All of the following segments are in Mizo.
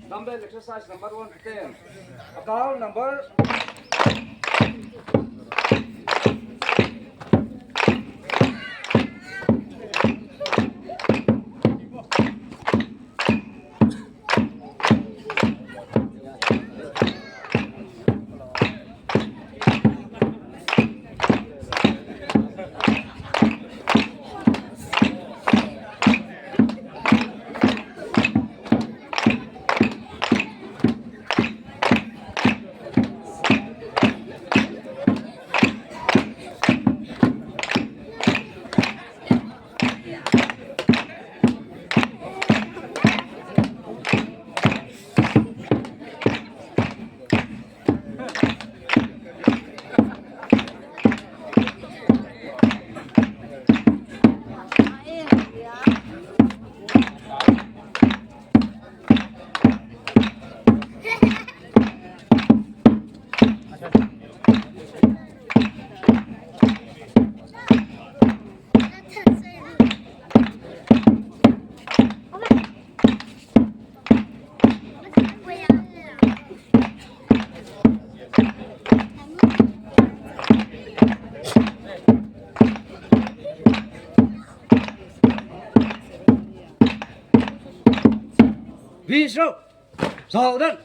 Dumbbell exercise number 1 to 10. Account number 匕首，走的。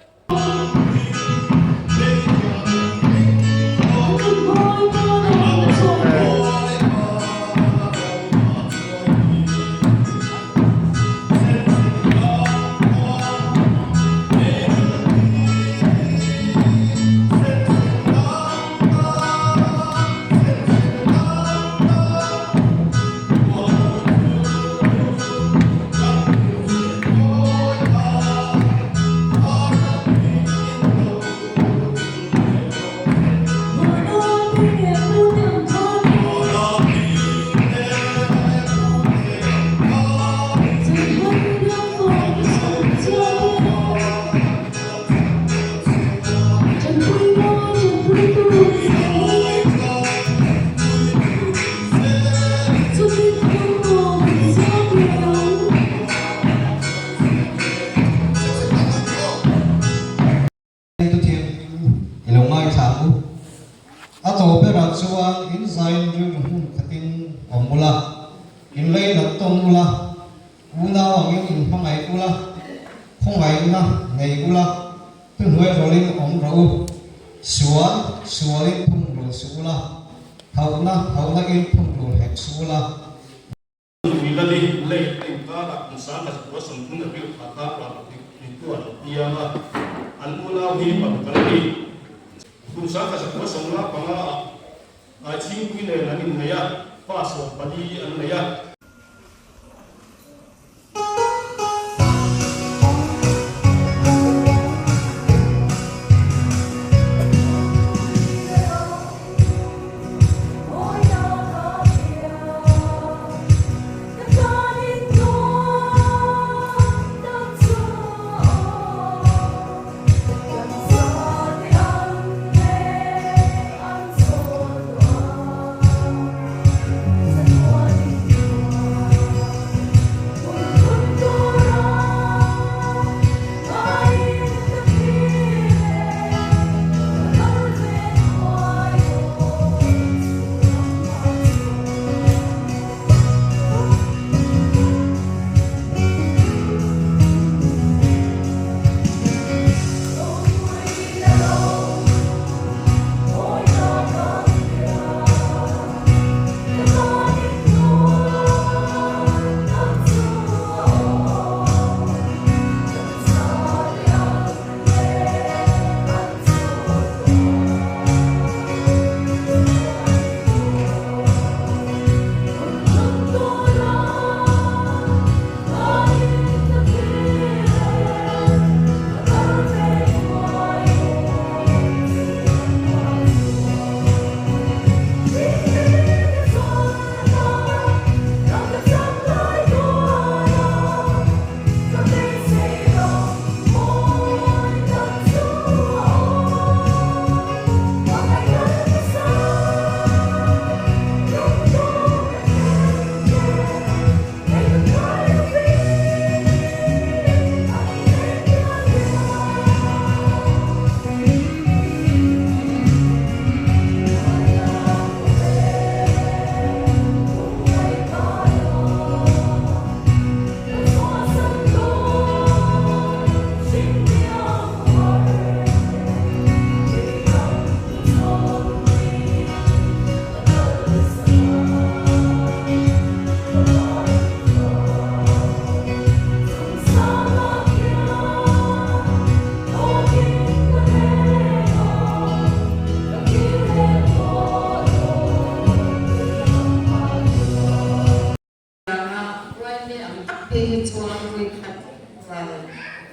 Hei thianghlim i lo ngaithla ang u. A tawp berah chuan in zain rilru hmun khatin awm ula, in leinat tawn ula, unau angin in hmangaih ula, khawngaihna nei ula, thuhnuai rawlin awm rawh u. Sual, sualin phun rul suh ula, hauhna, hauhna in phun rul hek suh ula. Milali lake a inkarah kum 1130 a bil kha khan Ralpik Nitu a lo piang a, an unau hi paruk an ni. Kum 1115 ah Chhingpui nen an innei a, fa 14 an nei a.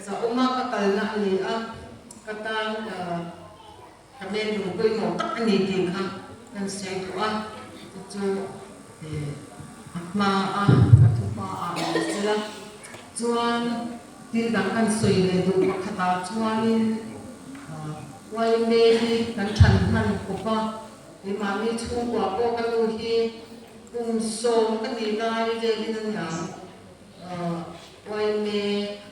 Zahawma ka kalna a ni a, ka tan ka men lung pawimawh tak a ni tih kha kan sawi tawh a, chu chu a hma a ka thu hma ah a ni sela. Chuan thil dang kan sawi leh duh pakhatah chuanin YMA hi kan than hman khawp a, keimahni chhungkua pawh ka nu hi kum sawm ka nih lai velin a niang. YMA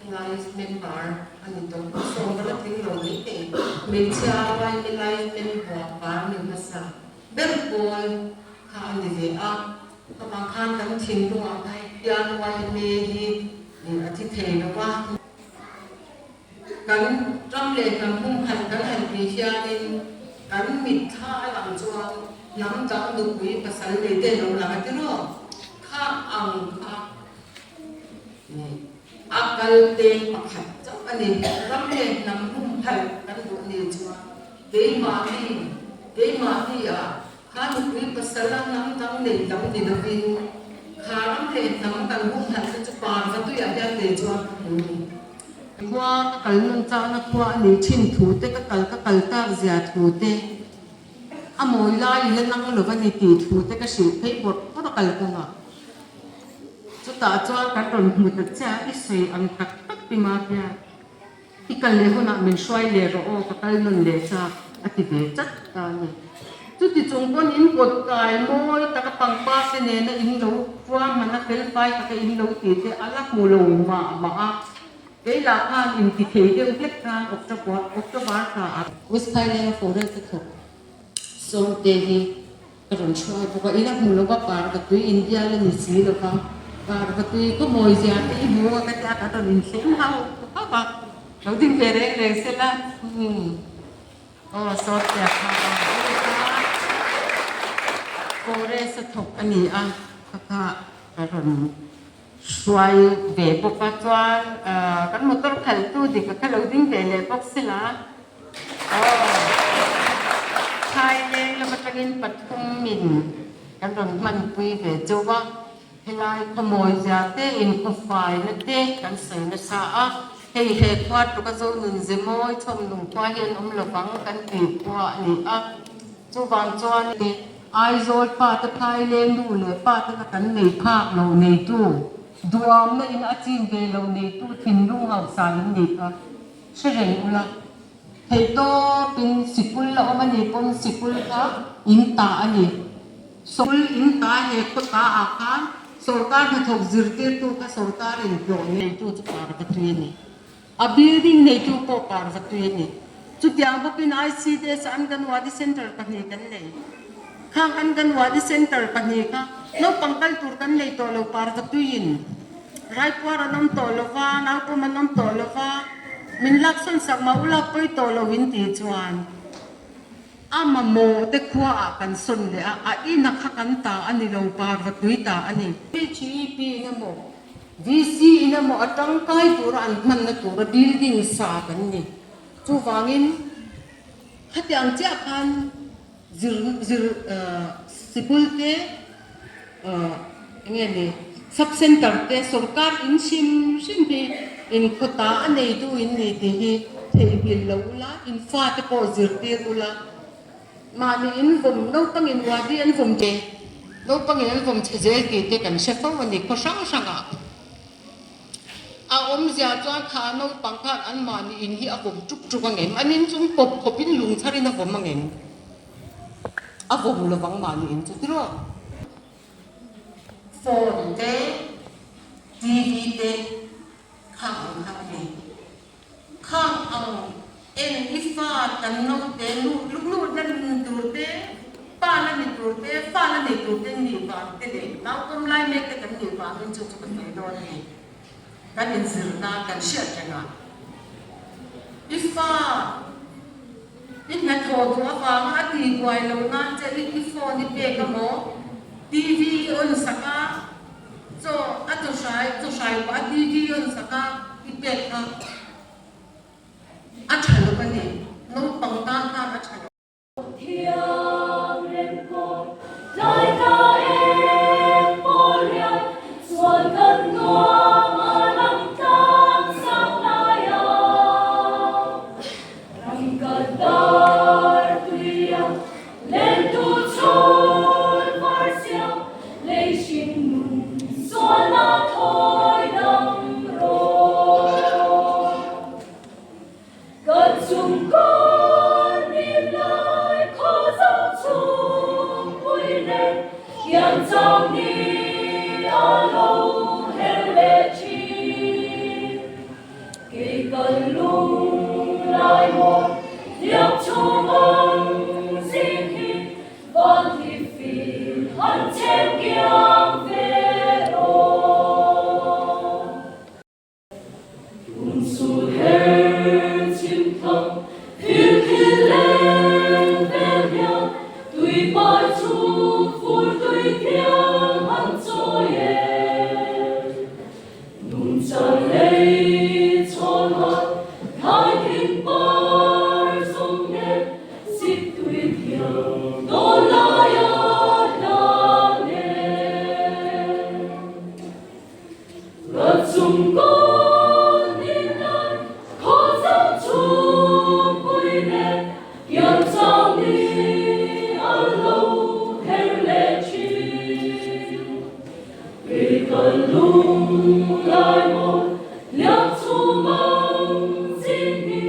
Life Member a ni tawh. Kum sawm ka la tling lo mai thei. Hmeichhia YMA Life Member par ni hmasa ber pawl kha a ni ve a. Amah khan kan thinlungah kha hian YMA hi a thi thei lo va. Kan ram leh hnam humhalh kan han tih hianin kan mitthla a lang chuan hnam dang nupui pasal nei te lo lang a ti rawh. Khak ang kha a kal peng pakhat chauh a ni. Ram leh hnam humhalh kan duh ni chuan keimahni keimahni ah Kha nupui pasal a hnam dang nei lam ni lovin kha ram leh hnam kan humhalh te chu parva tuiah hian kei chuan ka hmu ni. Khua ka kal nun chakna khua a nih thin thu te, ka kal ka kal tak zia thu te, a mawi lai i la nang lova ni tih thu te ka hrilh phei bawrh bawrh a kal kawngah. Chutah chuan kan rawn hmu ta chiah i sawi ang tak tak pi Mafia. I kal leh hunah min hruai leh rawh aw, ka kal nawn leh chak, a ti ve chat ta a ni. Chuti chung pawn in kawt kai mawi taka pangpar te nena in lo ruahman a felfai taka in lo tih te a la hmu lo mah mah a. Kei lah khan in ti thei deuh hlek khan October thla ah West Thailand a forest a thawk sawmte hi Ka rawn hruai bawk a, i la hmu lo va, Parvatui India la ni si lo va, Parvatui ka mawi zia te i hmu a ka ti a, ka rawn inthlem hau hauh a, lo ding ve reng reng se la, umm aw sawrtia kha a forest a thawk a ni a, kha kha ka rawn hruai ve bawk a, chuan kan motor khalhtu dik a kha lo ding ve leh bawk se la. Thaileng lam atangin pathum min kan rawn hmanpui ve chauh a, helai khawmawi zia te inkhawfaina te kan sawi nasa a, hei he khua tluk a zo nun ze mawi chhawm nung khua hi an awm lovang kan tih khua a ni a, chuvang chuan Aizawl pa te Thaileng nu leh pa te kha kan nei phak lo neitu duamna in a chin ve lo neitu thinlung hausa in nih kha. Hre reng ula, theihtawpin sikul la awm a nih pawn sikul kha in ta a ni. Sikul in ta he khaw ta ah khan sorkar hnathawk zirtirtu kha sorkarin hlawh neitu chu parvatui a ni. A building neitu pawh parvatui a ni. Chutiang bawkin ICDS Anganwadi Centre pahnih kan nei. Khang Anganwadi Centre pahnih kha naupang kal tur kan nei tawh lo parvatuiin. Raipuar an awm tawh lo va, naupawm an awm tawh lo va, min laksawn sak mah ula pawi tawh lo in tih chuan a mamawh te khua ah kan sawn leh a, a ina kha kan ta a ni lo, parvatui ta a ni. HEP in emaw, VC in emaw a tangkai tura an hmanna tura building sa kan ni. Chuvangin khatiang chiah khan zir zir sikul te enge ni sub center te sorkar in hrim hrim hi in khawta a neitu in ni tih hi theihnghilh lo ula in fate pawh zirtir ula mahni in vawm naupangin wadi an vawm te naupangin an vawm chhe zel tih te kan hre fo a ni khaw hrang hrangah. A awmzia chuan kha naupang khan anmahni in hi a vawm tuk tuk ang em? An in chung pawp khawpin lung chharin a vawm ang em? A vawm lovang mahni in chu tiraw? Phone te, TV te khang ang kha a ni. Khang ang en i fa kan naute nu luklut na ni tur te, pa na ni tur te, fa na nei tur te nih vang te leh naupawm lai mek te kan nih vangin chu chu ka sawi dawn a ni. Kan inzir nan kan hriat reng a. I fa i hnathawh duh avanga a tihbuai loh nan che i phone i pek emaw, TV i on sak a, Chaw a chaw hrai chaw hrai pah a TV a rawn sak a, i pek kha a tha lo a ni, naupang tan khan a tha lo. Thiam remkawi tlai ta em pawl hian chuan kan nuam a lang tlang sang lai a. chung kawn nim lai khaw zo chhung pui nen kian chang ni a lo her leh thin. Kei kal lung lai mawi hliap chhung ang zing hi van hi fir han chhem kiang ve rawh. Kum sul her chim thang thil thil leng vel hian tui pai chu fur tui thiang han chawi e. Nungcha lei chhawn hat thlai thing par zawng nen sik tui thiang dawn laia hlan e. Rat chung kawn nim lai khaw zau chhung pui nen kian chang ni a lo her leh thin. Kei kal lung lai mawi hliam chhum ang zing hi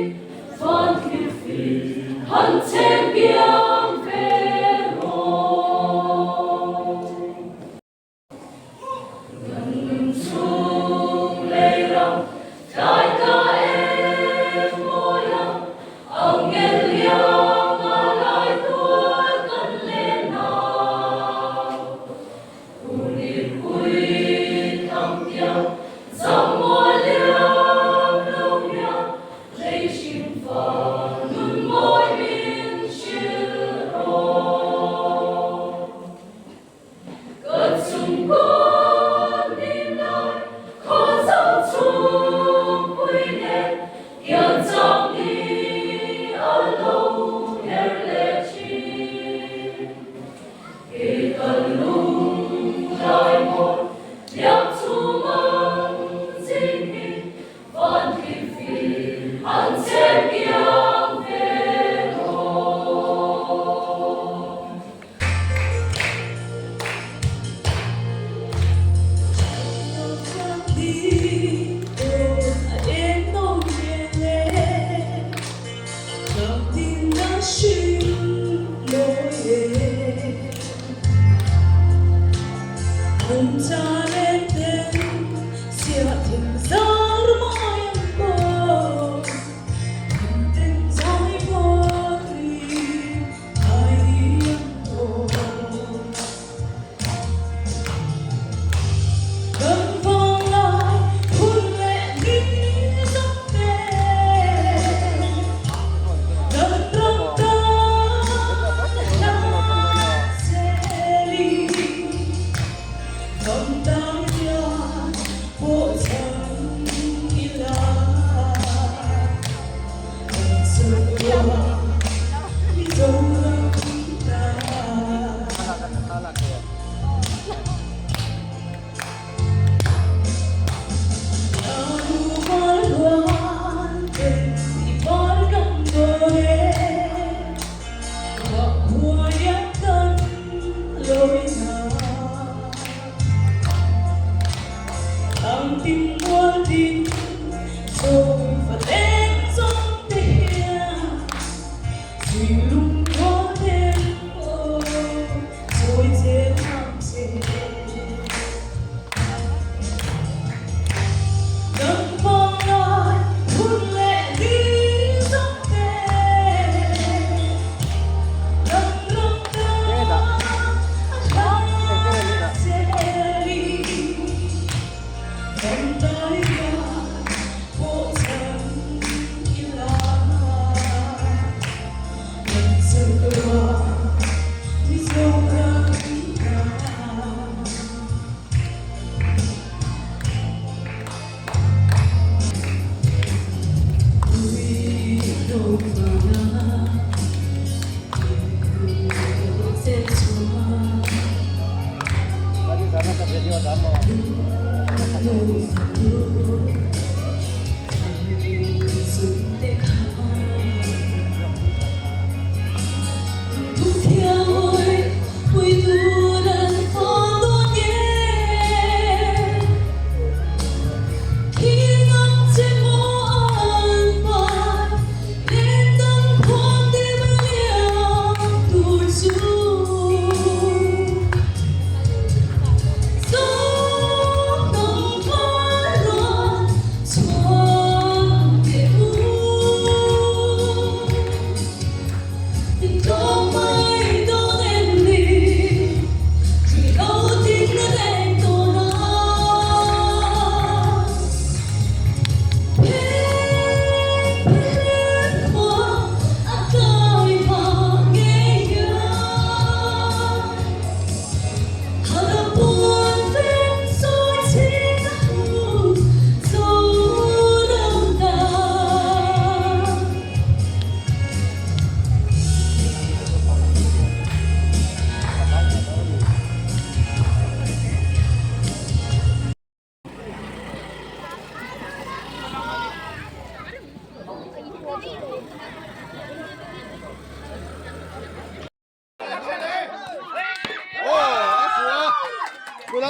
van thlir fir han chhem kiang ve rawh. Kan nun chhung lei ram tlai tla em mawi a, angel liang a lai tual kan len a. Unipui thang tiang zangmawi liam lo hian lei hrim fa nun mawi min hrilh rawh. Ka chhungkaw hlim lai khaw zo chhungpui nen kian chang ni a lo her leh thin. Kei ka lung lai mawi hliam chhum ang zing hi van thli fir an chhem kiang ve rawh.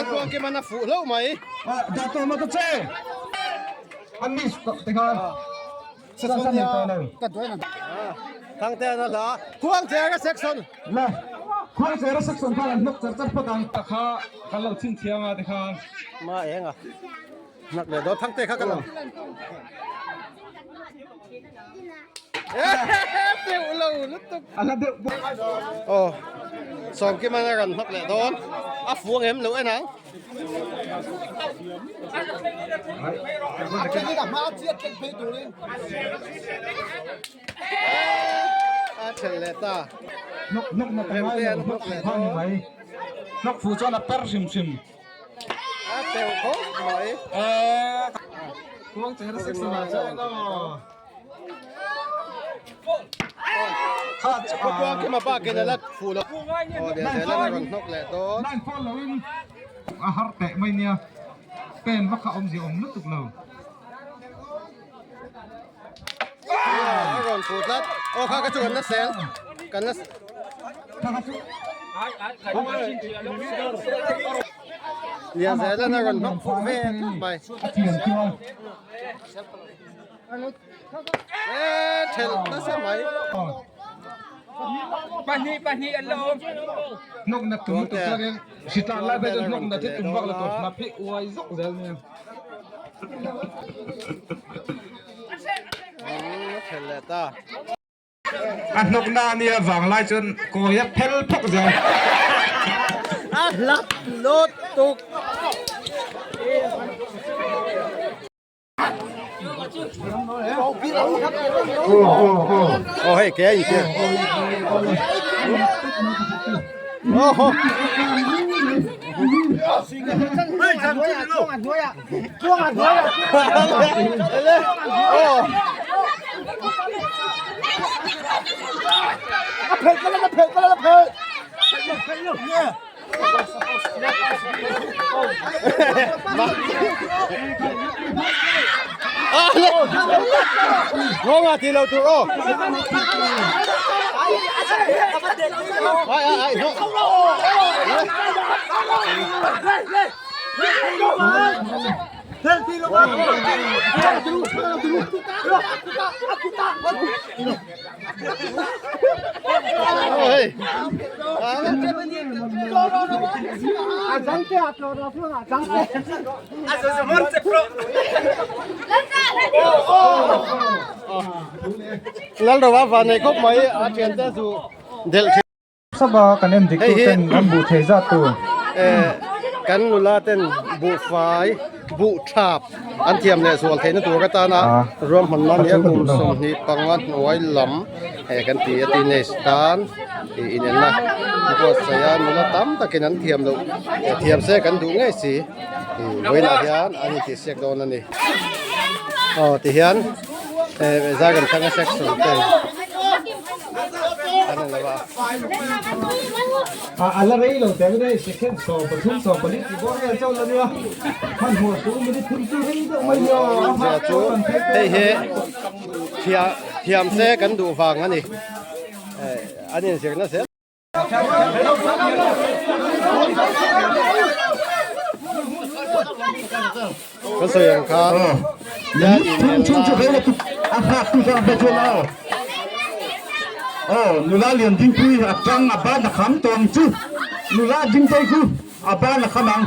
Tluangkiman a fuh hlauh mai. Dah tawh maw ta che? An miss tawh te khan. Section nia ka duai na. Thangtean a hla. Khuangchera section. Le Khuangchera section khan an hnawk char char phawt ang. Ta kha kan lo chhin thiang a tikhan. Ma eng a. Hnak leh dawn Thangte kha ka lang. Teuh lo lutuk. A hla deuh bawk. Aw Sawmkiman a rawn hnak leh dawn. A fuang em lo en ang. A then leh ta. Hnawk hnawk na ta ngai lo hnawk fuh kha ni mai. Hnawk fuh chuan a per hrim hrim. A teuh khawp mai. Kuang chehra section ah chuan aw. Khuapuang khi mapa ken a la fuh lo. Aw leh zel a rawn hnawk leh dawn. Line fall lo in a har teh mai nia. Pen vak kha awmzia awm lutuk lo. A rawn fuh tlat. Aw kha ka chu kan la sel. Kan la Lian zel a rawn hnawk fuh ve tlat mai. A thiam chuan. E thelh nasa mai. Pahnih pahnih an la awm. Hnawk na tum lutuk chuan in hritlan lai phei chuan hnawk na te tum vak la tur hnap hi uai zawk zel nia. Thelh leh ta. A hnawk na ania vang lai chuan kawi a phel phawk zel. A hlap lutuk. Oh hei ke in ke. Oh ho. Oh. Ngon à thì lâu tur ô. Ai ai ai. Ôi. Lal rova van nei khawp mai a thian te chu delh thin. Sava kan en dik tu ten an buh thei zat tur. Kan nula ten buhfai buh thap an thiam leh zual theihna tur atana ruahmanna nia kum 25 hnuai lam he kan ti a teenage tan ih inenna buatsaih a nula tam takin an thiam loh thiam se kan duh ngei si ih vawiinah hian an intihsiak dawn a ni. Aw tihian Zairamthanga section te an ni lo a. A la rei lo teh mai second 13 14 tih bawr vel chauh la nia hmanhmawh chu minute thum chu rei deuh mai nia a Zia chu hei hi thiam se kan duh vang a ni an inzirna zel. Kan sawi ang khan hian inelna A nghak tu chuan a hre chuan aw aw nula lian dingpui a tang a ban a kham tawng chu nula dingpui chu a ban a kham ang.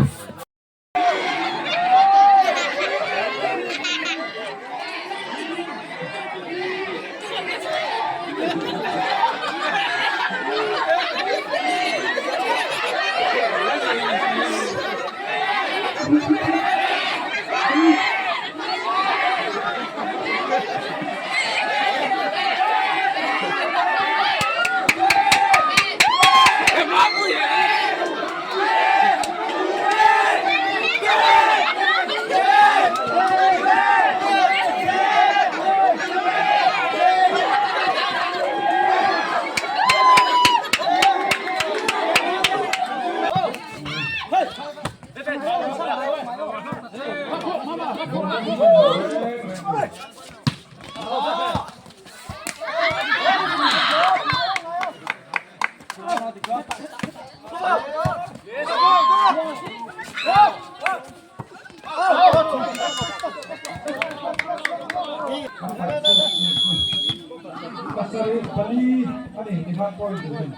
Pasarih pali a ni tikhan point duhin.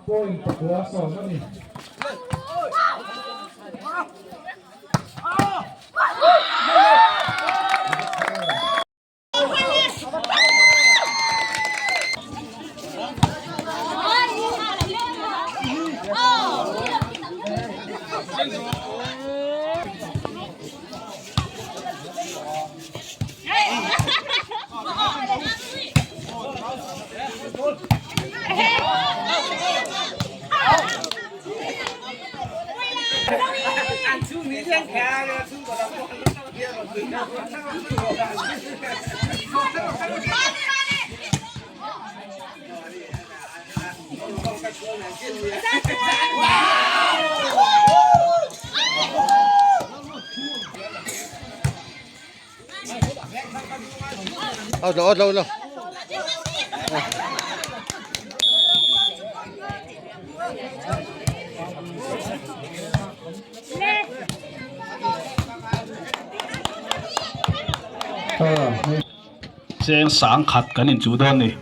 Point pakua sawm a ni. Out lo, out lo, lo. Cheng sang khat kan inchuh dawn ni.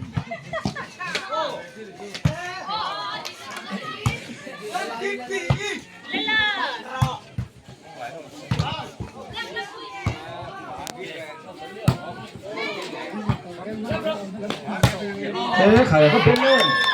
He khai ka pawm em.